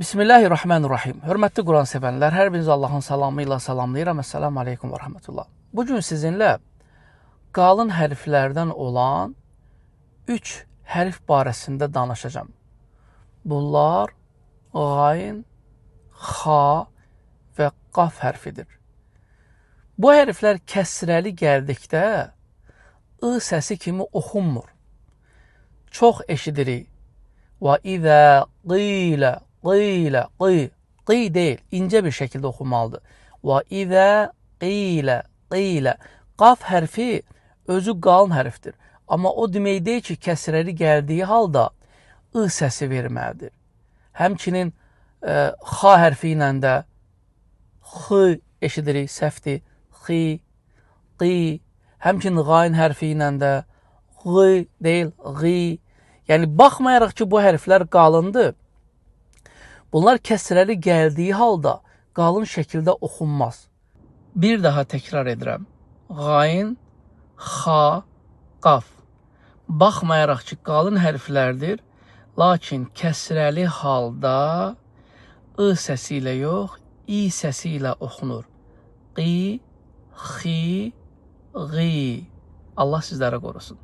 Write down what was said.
Bismillahirrahmanirrahim. Hörmətli Quran sevənlər, hər birinizi Allahın salamı ilə salamlayıram. Əssalamu aleykum və rəhmətullah. Bu gün sizinlə qalın hərflərdən olan 3 hərf barəsində danışacağam. Bunlar qayn, xa və qaf hərfidir. Bu hərflər kəsrəli gəldikdə ı səsi kimi oxunmur. Çox eşidirik. Və izə qilə, qilə, qi, qi deyil, incə bir şəkildə oxunmalıdır. Və izə qilə, qilə. Qaf hərfi özü qalın hərfdir. Amma o demək deyil ki, kəsrəli gəldiyi halda ı səsi verməlidir. Həmçinin xa hərfi ilə də x eşidirik, səhvdir. Xi, qi. Həmçinin qayn hərfi ilə də q deyil, qi. Yəni baxmayaraq ki, bu hərflər qalındır, bunlar kəsrəli gəldiyi halda qalın şəkildə oxunmaz. Bir daha təkrar edirəm. Qayn, xa, qaf. Baxmayaraq ki, qalın hərflərdir, lakin kəsrəli halda ı səsi ilə yox, i səsi ilə oxunur. Qi, xi, qi. Allah sizlərə qorusun.